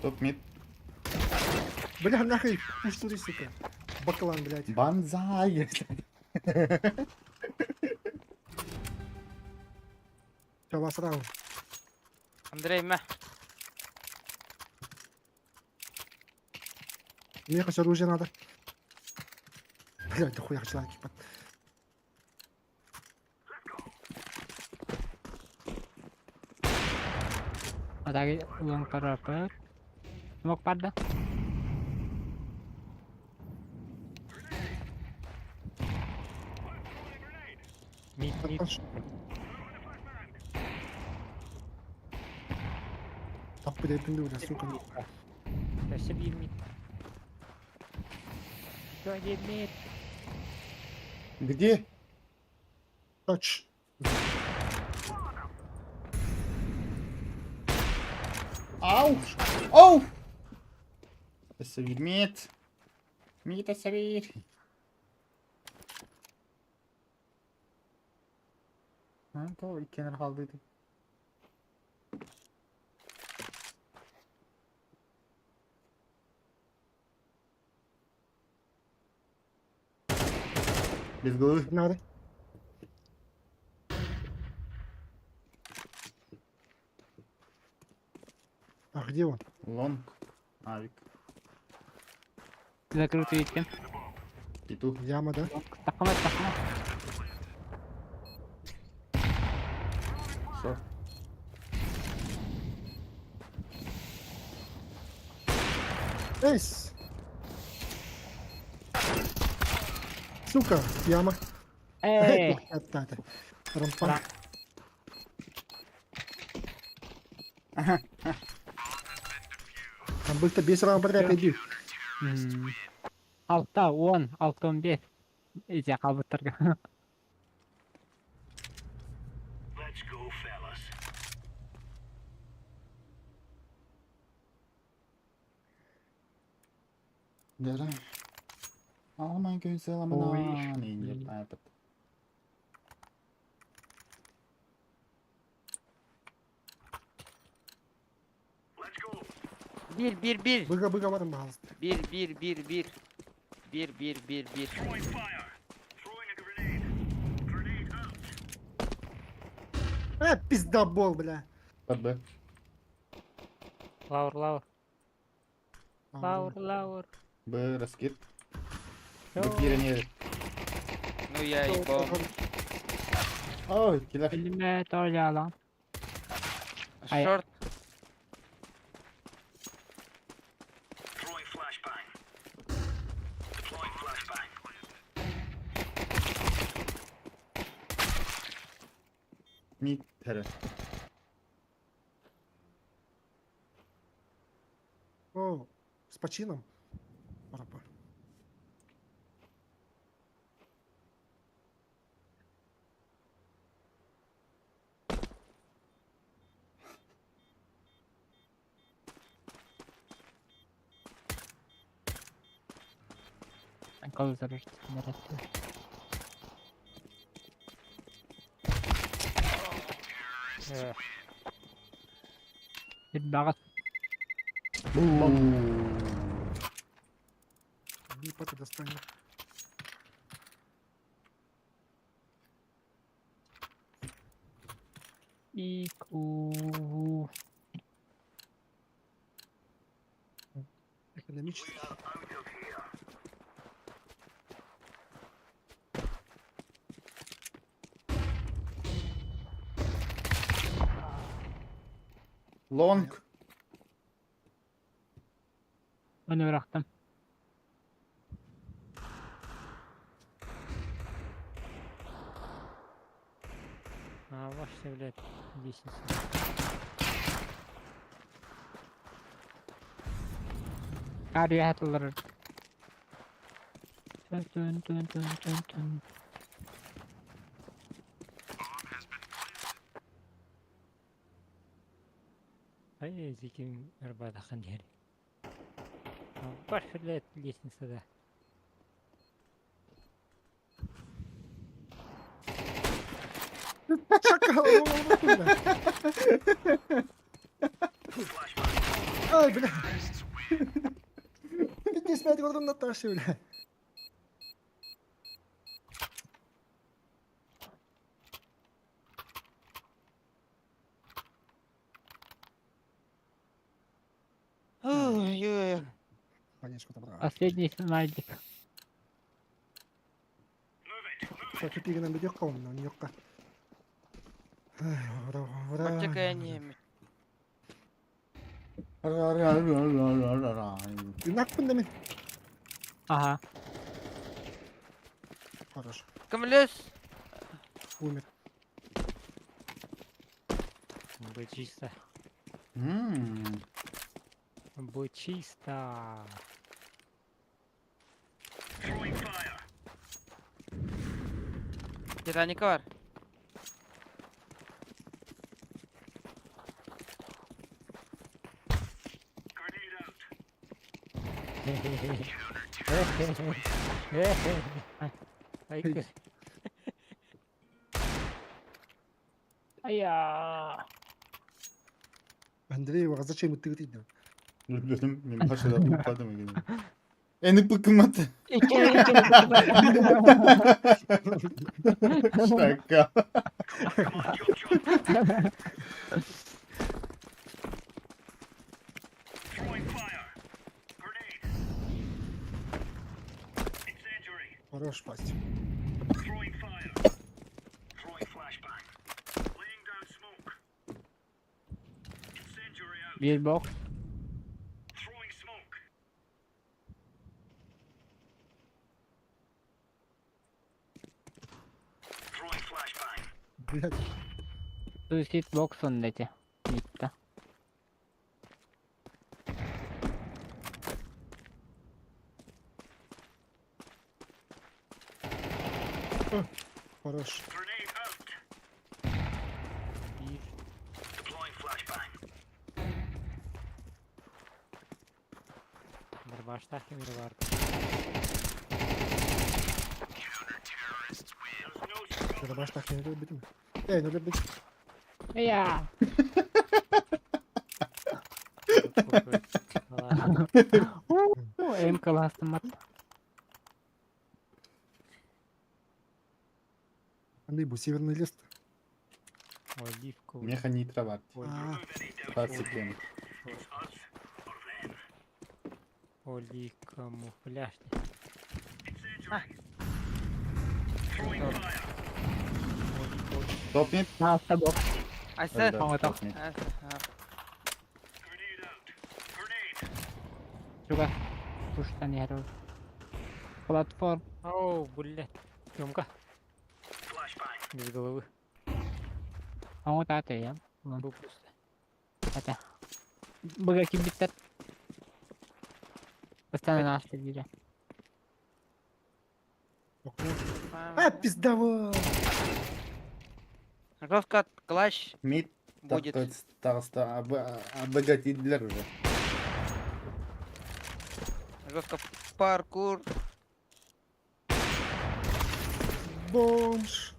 Топ мид. Бля, нахуй, пусть сука. Баклан, блядь. Банзай. Все, вас раунд. Андрей, мэ. Мне хоть оружие надо. Блядь, да хуя человек, ебать. Атаги лонг көрөрпөт. Смок барда. Мид, мид. Так, блядь, бля, сука. Өссө биир мид. Еще один мид. Где? Тач. Ау! Оу! Мид. Мид асавир. То иккенер қалдыды. Без головы. Надо. А где он? Лонг. Авик. Закрытый иккен. Петух. Яма, да? Такама, такама. Шо? Эйс! Сука, яма. Эй! Это, это. Рампа. Там был-то без рампа, иди. Алта, он, алта он бес. Ити қалбыттарға. Дара. Алмай көйсел Ой. аманан. Инде папат. Биир, биир, биир. Быга, быга, барым, пожалуйста. Биир, биир, биир, биир. Биир, биир, биир, биир. Пиздобол, бля. Под Б. Лаур, лаур. А, Лаур, лаур. Б раскид. Всё. Б кире Ну я и бомб. Ой, киллер. Билме толя Ай. Шорт. Мид тәрі. О, с почином. Рапа. Кол зарыр. Bir бағыт. Ебать, достанет. И, Q. Экономически. Long. Onu bıraktım. А, ваша, блядь, лестница. Karıya atılır. Tün tün tün tün tün. Ай, зиким арбадахан дери. Ваша, блядь, лестница, да. Шакал, бля. Ай, бля. Пиздец, блядь, гордон Наташи, бля. Ой-ой. Конечно, там, да. Последний смайлик. Хочу пигана бедёк комна, нёкка. Ай, ура, ура. Бачака не. Инакпын да мен. Aha. Хорош. Кымлес. Умер. Будет чисто. М. Будет чисто. Титаника var. Ай, кыз. Aya. Андрей, зачем ты ты Bilmiyorum. Ben başarılı tutmadım mı? Eni bıkmadı. İki iki. Şaka. Хорош пасть. Bir bok. Блядь. Suicide box ondaki. Bitti. Хорош. Bir. Bir başta kimir vardı. Şurada baş takmayı bitti mi? Ey, ne bitti? Ya. Em klastım at. Андрей, bu северный лес. Оливку. Меха нитро var. А, 20 кем. Оли камуфляж. Top mid. Altta bok. Aysen. Öldü, Tamam, top mid. Şurada. Kuştan yer oldu. Platform. Оу, блядь. Тёмка. Без головы. Ama da ya. Был пусто. Hadi. Bırak kim bitti. Sen nasıl bir А, пиздава! Жестко клатч Mid будет. Тағыста обогатилдилер уже. Жестко паркур. Бомж!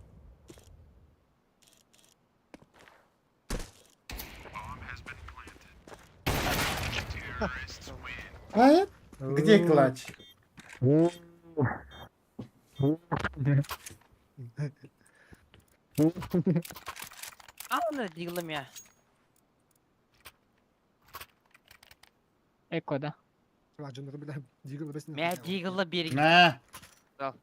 А? Где клатч? Аны диглым я. Эко да. Дьоннору бля, Дигл бэсин. Мэ диглы бери. Мә. Ал.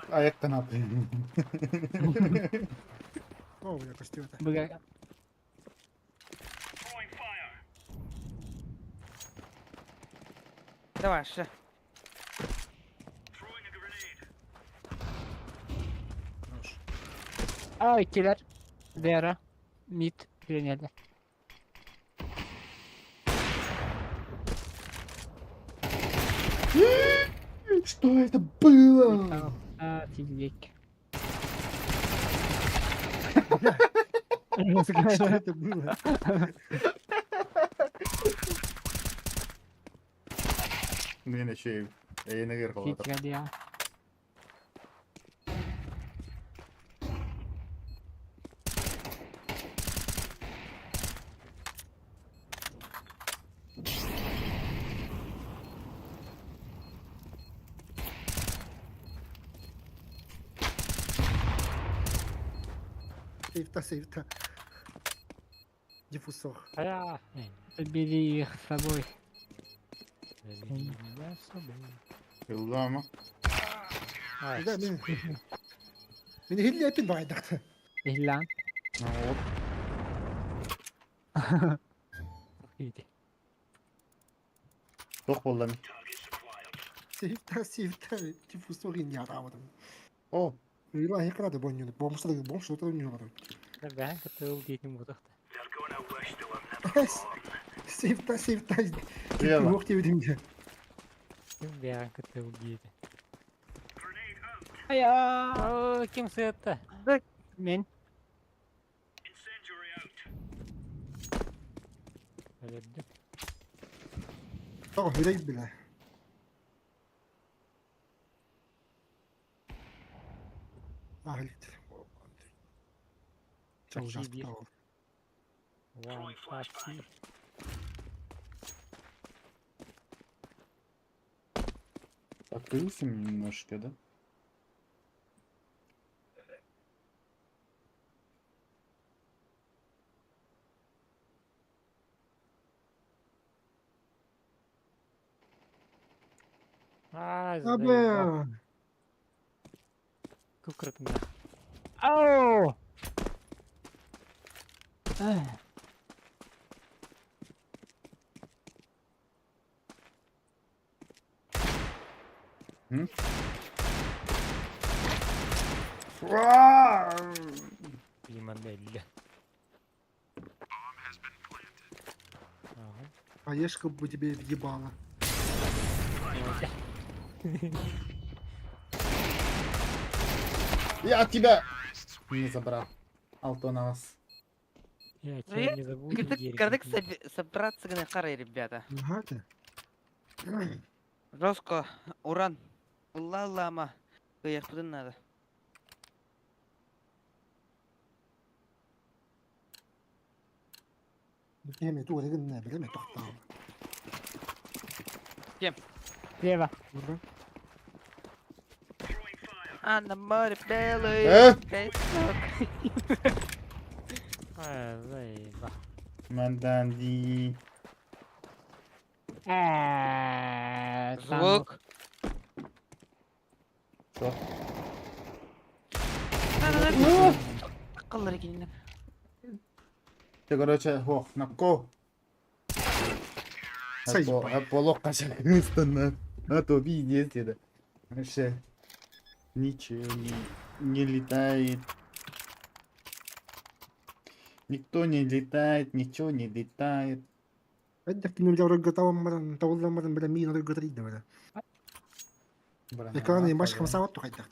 Аяқтан атайын. О, бля, костюм это. Быга. Давай, шы. Хорош. Aa ikiler. Vera. Mid. Grenade. Что это было? А, тилек. Что это было? Мен еще эйнегер қалады. Тилек я. Сейфта, сейфта. Диффусор. Ая! Бери их с собой. Возьми меня с собой. Ыллама. Ай, Да, мен... Мен хилли эпин байдакты. Илlan. Вот. иди. Тоқ болды мен. Сейфта, сейфта. Диффусор ин яравадым. О, Ыла хикрады боннюны. Бомжда бомж отырып не бар. Бән кытыл дейтін бұдықты. Сейфта, сейфта. Лево. Yok деп едім. Кім бән кытыл дейді. Ая. О, кім сытты? Мен. Өледі. Тоқ хүрей біле. Ахлит. Çok Такси бир. ужасно. Ван, такси. Открылся немножко, да? А, заебал. Абе. Кукрытында. Ау. Эх. Лимонелли. Ага. Хаешка бы тебе въебала. Я тебя не забрал. Алтон вас. Я тебя не забуду, Кырдык, кырдык собраться гына карай, ребята. Ага ты. Жестко, уран. Ла-лама. Кыяк надо. Эми туга деген не билеме токтоо. Слева. А на море белый Э? песок. А, заеба. Манданди. Там Звук. Что? Кыллар экенин. Ты, короче, ох, напко. Сай. Полок қашан А то пиздец это. Вообще. Ничего не летает. Никто не летает, ничего не летает. Эддек кинем жаура таваммаран тавылламаран биле миин орой гытыр бile. Экраны маш хамсават тухайдак.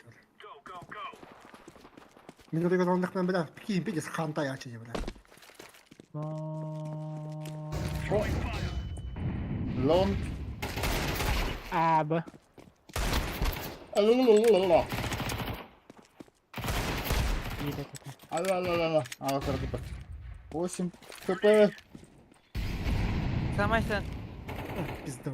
Мин орой гытыр биле кийин пидес хантай ачы биле. Лонг. А, Б. Алалалалала. Иди, это. Алалалала. А, 8 хп. Самай сен. Пизда.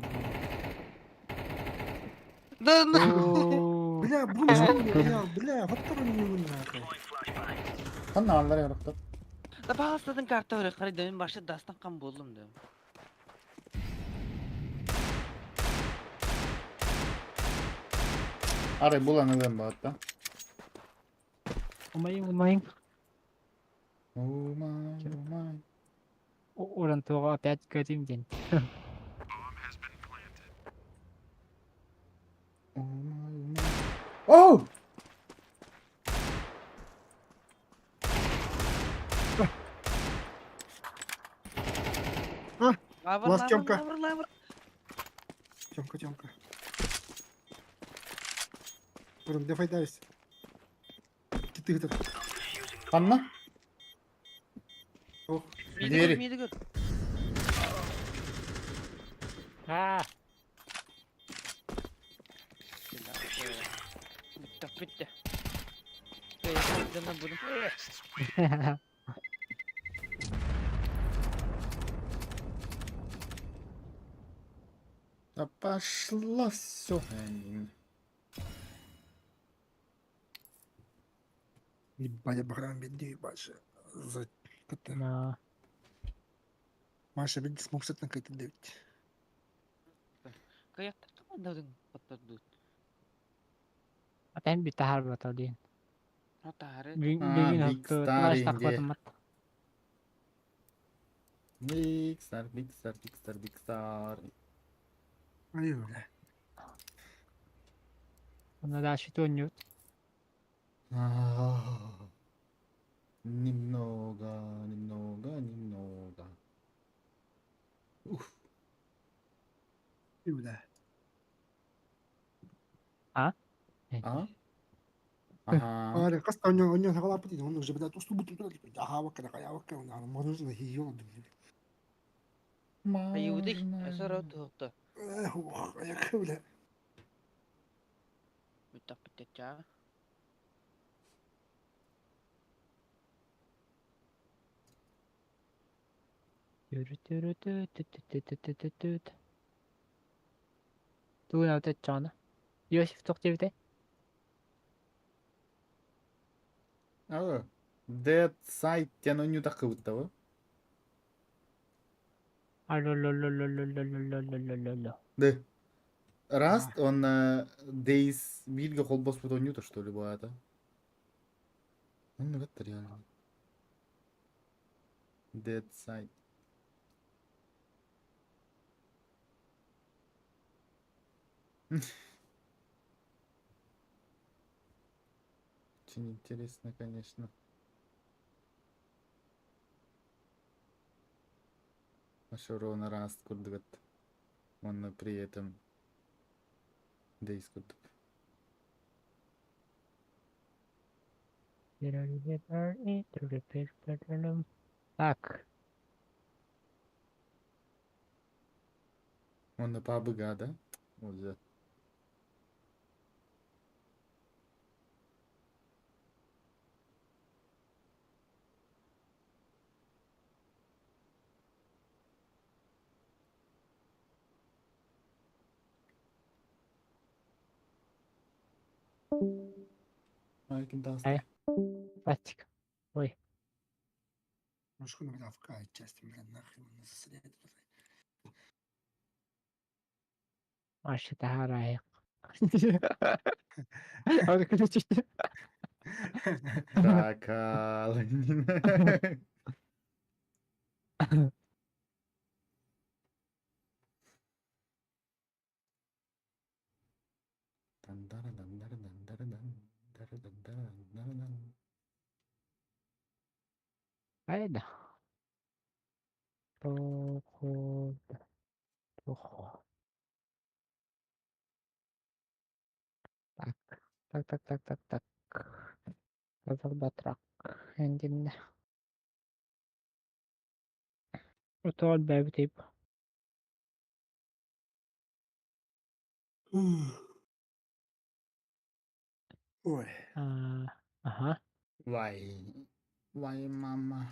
Да ну. О, Бля, бля, бля, бля, вот то не нахуй. Ханна ааллар ярахтар. Да паастатын карта өрө харайда мен башы дастан кам болдум да. Арай булан ылыам баатта. Умайың, умайың. Oh my, oh my. Уран туға опять көрейм ден. Oh my, oh my. Oh! Лавр, Лас лавр, Тёмка. лавр, лавр. Тёмка, Тёмка. Бұрын, где файдаюсь? Киты гытыр. Ханна? Ох, Миді көр, Двери. миді көр. Аа, Бітті, бітті. Эй, я буду. Да пошло все. Ебать, я бахрам бедни, ебать. За... Это... На. Маша, бедни смог на какой-то девять. Каяктар командадың паттадут. Опять битахар баталдин. Атары. Бүгін Big Star инде. Big Star, Big Star, Big Star, Big Star. Ай, бля. Оны дальше тонют. А, Немного, немного, немного. Уф. Ай, бля. А? Ага. Ара, қаста оньон оньон хагалапыт дейді, оның уже блядь, услугу тут ага, вакка, ага, вакка, ана мороженое ел, блядь. Аюды, Можно. әсір отуқты. Эх, ох, аяк, бля. Бітті, бітті, ча. Тугун авта чана. Йосиф тоқтебіте. А, Dead Side тен оню такыбыттабы. Алло-ло-ло-ло-ло-ло-ло-ло-ло. Да. Раст, он Days бирге холбоспут онюта, что ли, баата. Ну, это реально. Dead Side. Очень интересно, конечно. Маша ровно Раст курдугат. Он при этом Days курдук. Так. Он на пабыга, да? Вот за. I can dust. Ай. Патик. Ой. Ну, что, бля, в кай части, бля, нахрен, не засоряет, бля. Маша тахарайық. Аны күліп Шакал. Дан-дара-дан-дара-дан-дара-дан, дара-дан-дара-дан-дара-дан. Айда. Проход. Проход. Так. Так, так, так, так, так. Қызыл батырақ. Эндинне. Утуол бэбитип. Ой. Аха. Вай. Вай, мама.